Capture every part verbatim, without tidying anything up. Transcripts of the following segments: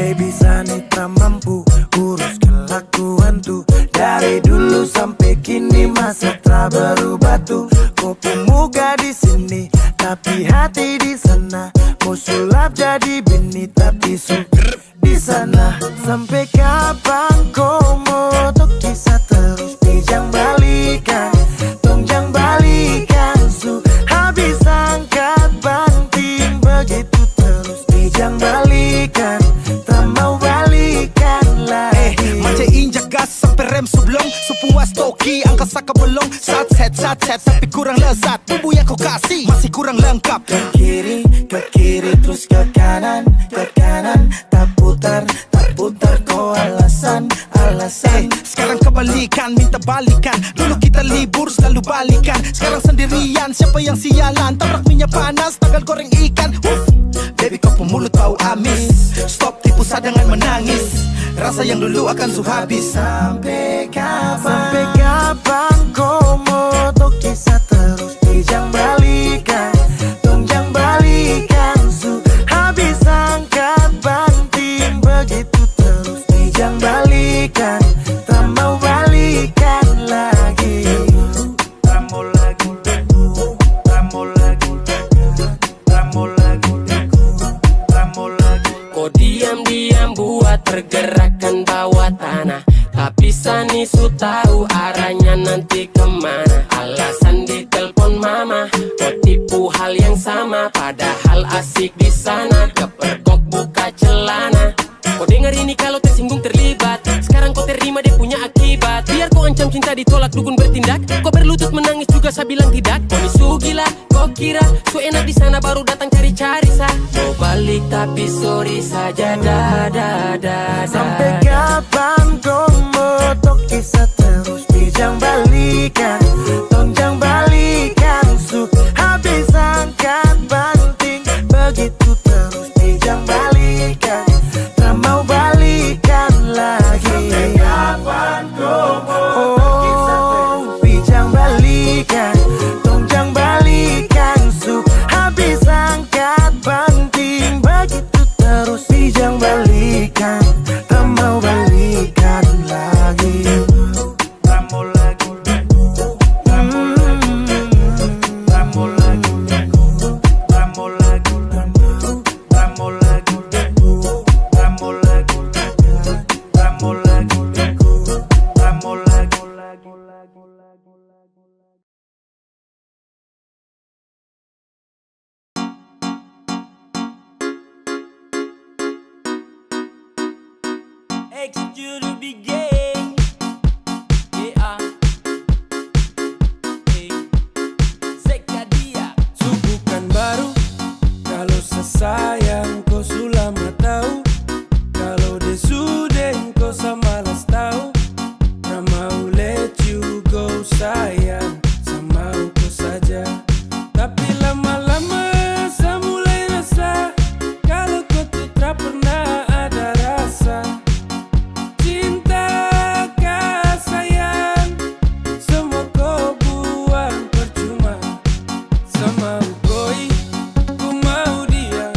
Baby Sani tra mampu urus kelakuan tu. Dari dulu sampe kini masa tra berubah tu. Ko pu muka di sini, tapi hati di sana. Mo sulap jadi bini, tapi su di sana. Sampe kapan ko mo tok kisah terus? Pi jang balikan, tong jang balikan. Su habis angkat banting begitu terus. Pi jang balikan, tra mau balikan lagi. Eh, mace injak gas sampe rem su blong, su puas toki angka saka belong. Sat set, sat set, tapi kurang lezat. Bumbu yang ko kasih masih kurang lengkap. Ke kiri, ke kiri, terus ke kanan, ke kanan. Tak putar, tak putar, ko alasan, alasan. Eh, sekarang kebalikan, minta balikan. Dulu kita libur selalu balikan, sekarang sendirian. Siapa yang sialan? Tabrak minyak panas, tagal goreng ikan. Uff, baby, ko pu mulut bau amis. Stop tipu sa dengan menangis. Rasa yang dulu akan su habis. Sampe kapan? Sampe kapan ko mo tok kisah terus? Pi jang balikan, tong jang balikan. Su habis angkat banting begitu terus. Pi jang balikan, tra mau balikan lagi. Tra mau lagi, tra mau lagi, tra mau lagi, tra mau lagi. Ko diam-diam buat pergerakan bawah tanah, tapi Sani su tahu arahnya nanti kemana. Alasan ditelepon mama, ko tipu hal yang sama, padahal asik di sana, kepergok buka celana. Ko dengar ini, kalau tersinggung terlibat, sekarang ko terima dia punya akibat. Biar ko ancam cinta ditolak, dukun bertindak, ko berlutut menangis juga sa bilang tidak. Ko ni su gila, ko kira su enak di sana baru datang cari-cari sa. Mo balik tapi sorry saja, da, da, da, da. Sampe kapan ko mo tok kisah terus? Pi jang balikan, tong jang balikan. Su habis angkat banting begitu terus. Pi jang balikan, tra mau balikan lagi. Sampe kapan ko mo tok kisah terus? Pi jang balikan, tong jang balikan. Su habis angkat banting begitu terus. Pi jang balikan, tra mau balikan lagi. Execute to be gay. Yeah. Hey. Zekadia. Su bukan baru, kalau sa sayang ko su lama tahu. Kalau de su deng ko sa malas tahu. Tra mau let you go sayang, sa mau ko saja. Tapi lama-lama sa mulai rasa kalau ko tu tra pernah ada rasa. Cinta ka sayang, semua ko buang percuma. Sa mau koi, ko mau dia.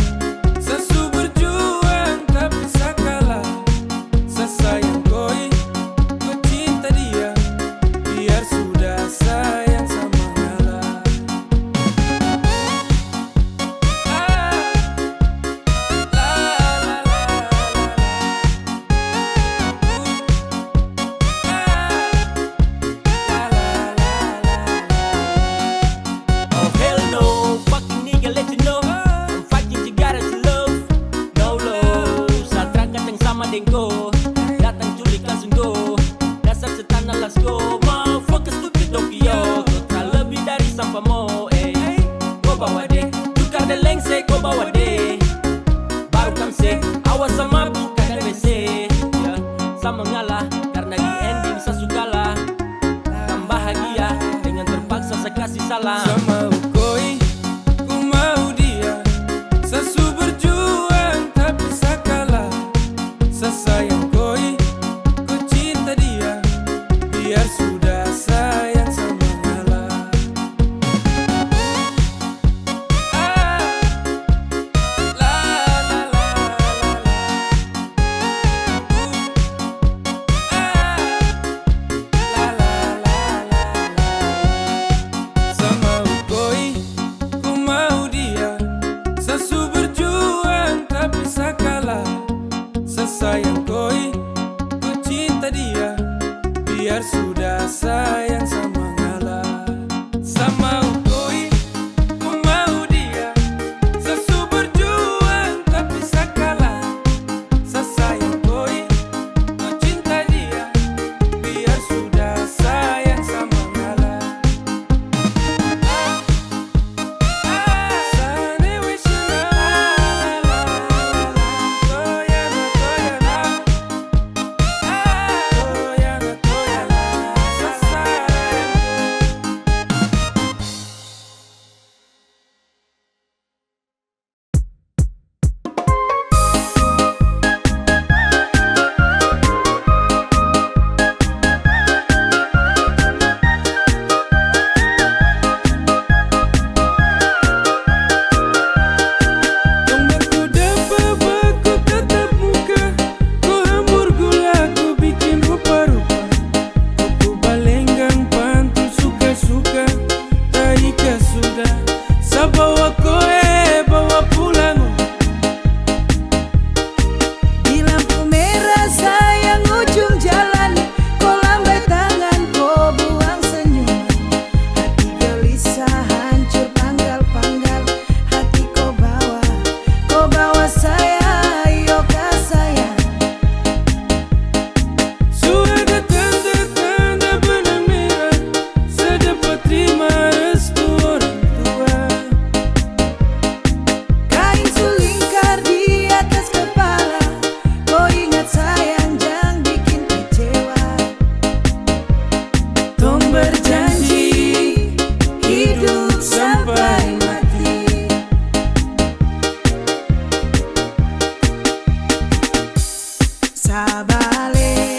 Bale,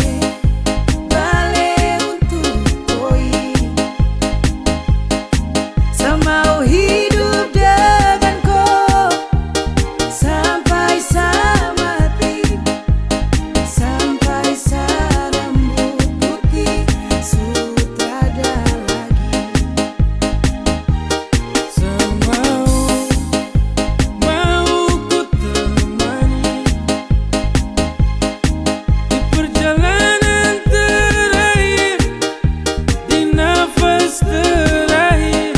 bale untuk koi. Sa mau hidup dengan ko sampai sa mati, sampai sa rambut putih su tada lagi. Sa mau, mau ku temani di perjalanan terakhir, di nafas terakhir,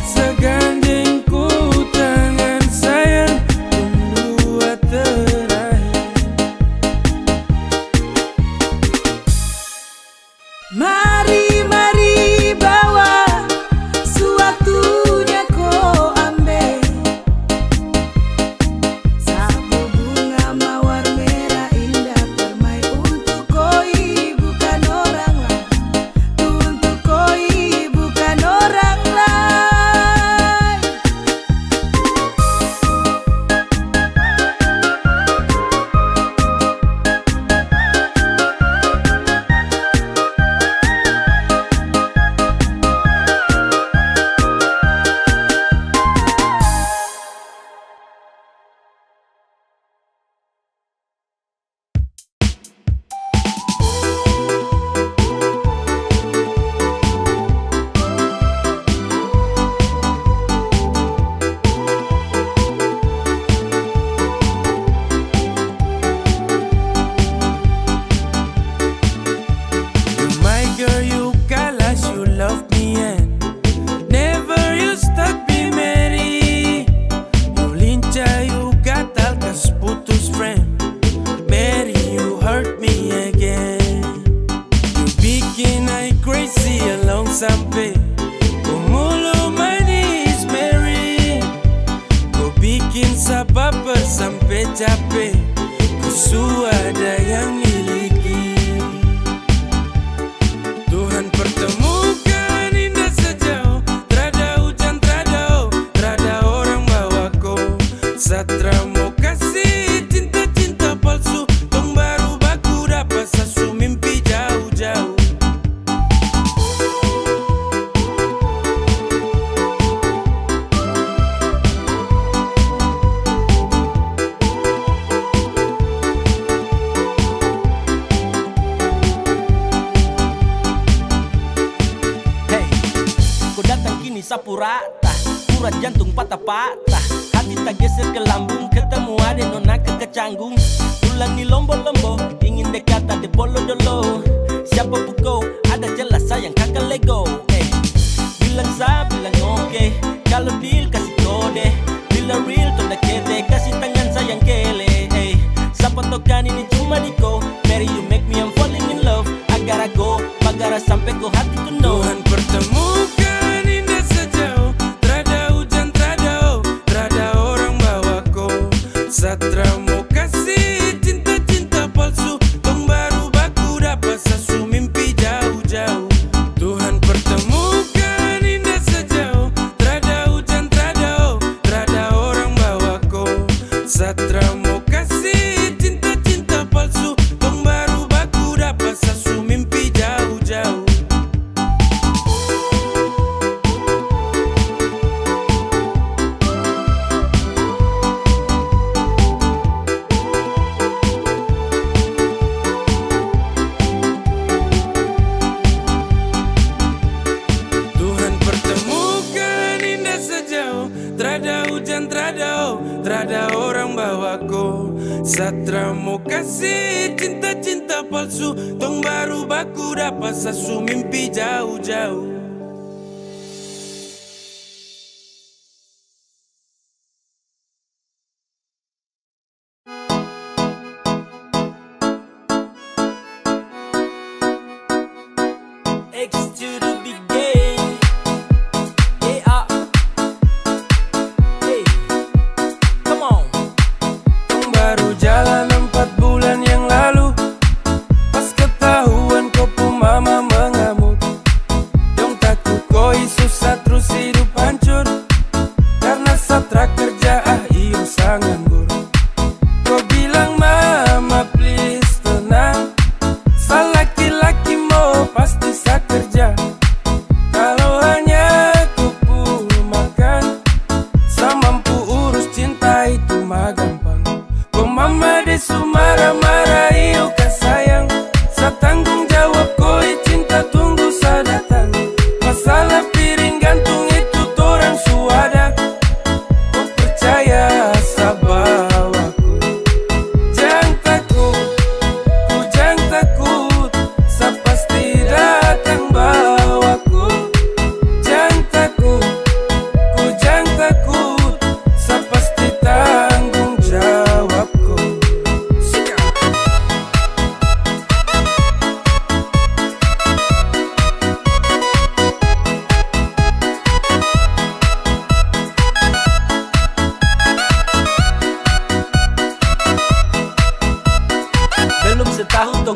sa gandeng ko tangan sayang, tunggu terakhir. Mari, mari bawa, sewaktunya ko ambe. Sapu bunga mawar merah indah permai untuk koi, bukan orang lain. Untuk koi, bukan orang lain. You my girl, you kalas, you love me and never you stop be Mary. You lincah, you gatal, kas putus friend. Mary, you hurt me again. You bikin I crazy along sampe. Ko mulu manis, Mary. Ko bikin sa baper sampe cape. Ko su ada yang miliki. Tuhan pertemukan indah sejauh, trada hujan, trada, oh, trada orang bawa ko. Satra mo kasih cinta-cinta palsu, tong baru baku dapa, sa su mimpi jauh-jauh. Hey, ko datang kini sapu rata, urat jantung patah-patah, hati tageser ke lambung, ketemu ade nona ke kecanggung, pulang ni lombo-lombo, ingin dekat ade bolo dolo, siapa pukau, ada jelas sayang kaka lego. Eh, bilang sa bilang oke, kalo deal kasi kode, bila real tong dakete, kasi tangan sayang kele. Eh, sapa tokan ini cuma di ko, Mary, you make me, I'm falling in love. Agar ago, bagara sampe ko hati tu no. Tuhan pertemukan indah sejauh, trada hujan, trada, oh, trada orang bawa ko. Satra mo kasih cinta-cinta palsu, tong baru baku dapa, sa su mimpi jauh-jauh. Tuhan pertemukan indah sejauh, trada hujan, trada, oh, trada orang bawa ko. Satra mo kasih cinta-cinta palsu, tong baru baku dapa, sa su mimpi jauh-jauh. Tuhan pertemukan indah sejauh, trada hujan, trada, oh, trada orang bawa ko. Satra mo kasih cinta-cinta palsu, tong baru baku dapa, sa su mimpi jauh-jauh. X to the big game. Yeah. Hey. Come on. Baru jalan empat bulan yang lalu, pas ketahuan ko pu mama mengamuk. Dong taku koi susah terus hidup hancur, karena satra kerja ah iyo sa nganggur. Ko bilang mama please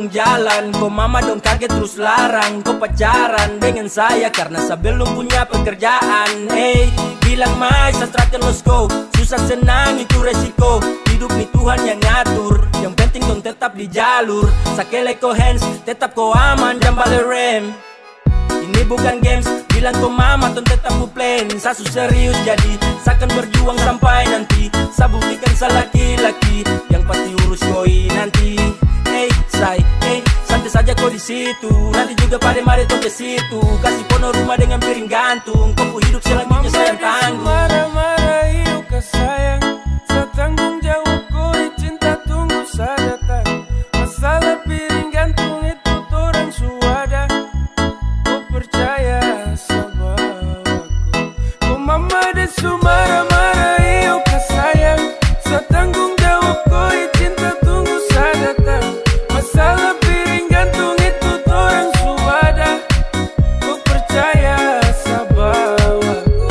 jalan, ko mama dong kaget terus larang ko pacaran dengan saya karena sa belum punya pekerjaan. Hey, bilang mai sa trakan los ko, susah senang itu resiko. Hidup ni Tuhan yang ngatur, yang penting dong tetap di jalur. Sa kele ko hands, tetap ko aman, jam bale rem. Ini bukan games, bilang ko mama tong tetap ku plan. Sa su serius jadi, sa akan berjuang sampai nanti. Sa buktikan sa laki-laki yang pasti urus koi nanti. Hey, say, hey, santai saja ko di situ. Nanti juga pada mari tong ke situ. Kasih pono rumah dengan piring gantung. Ko pu hidup selanjutnya saya yang tanggung. Marah-marah iyo ka sayang, sa tanggung jawab koi cinta tunggu sa datang. Masalah piring gantung itu torang su ada. Ko percaya sa bawa ko. Ko mama de su marah-marah iyo ka sayang. Sa tanggung jawab koi cinta tunggu sa datang. Masalah piring gantung itu torang su ada. Ko percaya sa bawa ko.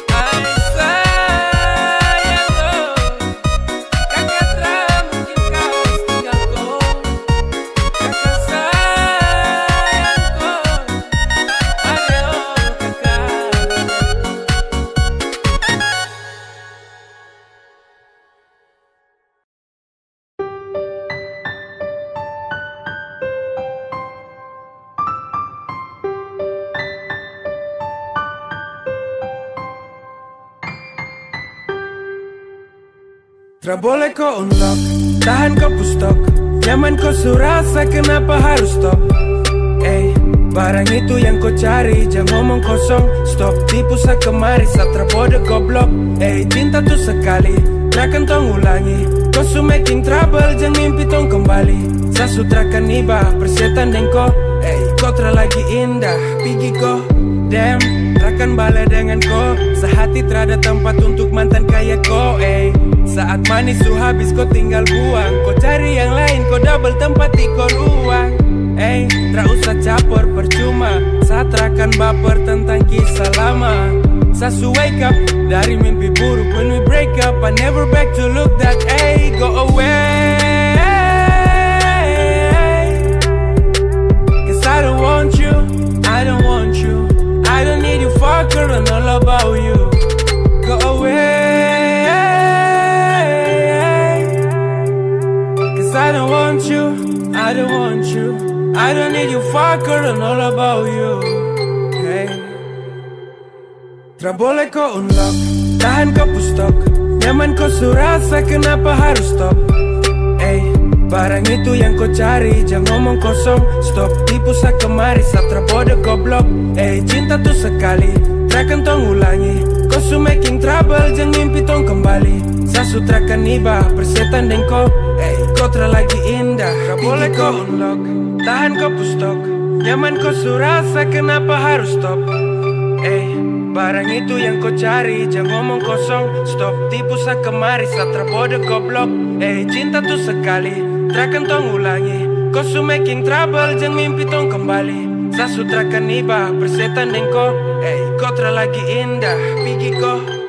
Ai sayang ko. Kaka tra mungkin kawas tinggal ko. Kaka sayang ko. Ayo kaka. Tra boleh ko unlock, tahan ko pu stok. Nyaman ko su rasa, kenapa harus stop? Ey, barang itu yang ko cari, jang ngomong kosong. Stop tipu sa kemari, sa tra bodoh goblok. Ey, cinta tu sekali, trakan tong ulangi. Ko su making trouble, jang mimpi tong kembali. Sa su trakan iba, persetan deng ko. Ey, ko tra lagi indah, pigi ko. Damn, trakan bale dengan ko. Sehati trada tempat untuk mantan kaya ko, ey. Saat manis su habis ko tinggal buang. Ko cari yang lain, ko double tempat di ko ruang. Ey, tra usah capor percuma. Sa trakan baper tentang kisah lama. Sa su wake up dari mimpi buruk when we break up. I never back to look that, ey, go away. Cause I don't want you, I don't want you. I don't need you, fucker, and all about you. Go away. Cause I don't want you, I don't want you. I don't need you, fucker, and all about you. Hey. Tra boleh ko unlock, tahan ko pu stok. Nyaman ko su rasa, kenapa harus stop? Ey, barang itu yang ko cari, jang ngomong kosong. Stop tipu sa kemari, sa tra bodoh goblok. Ey, cinta tu sekali, trakan tong ulangi. Ko su making trouble, jang mimpi tong kembali. Sa su trakan iba, persetan deng ko. Ey, ko tra lagi indah, tra boleh ko unlock. Tahan ko pu stok. Nyaman ko su rasa, kenapa harus stop? Ey, barang itu yang ko cari, jang ngomong kosong. Stop tipu sa kemari, sa tra bodoh goblok. Ey, cinta tu sekali, trakan tong ulangi. Ko su making trouble, jang mimpi tong kembali. Sa su trakan iba, persetan deng ko. Ey, ko tra lagi indah, pigi ko.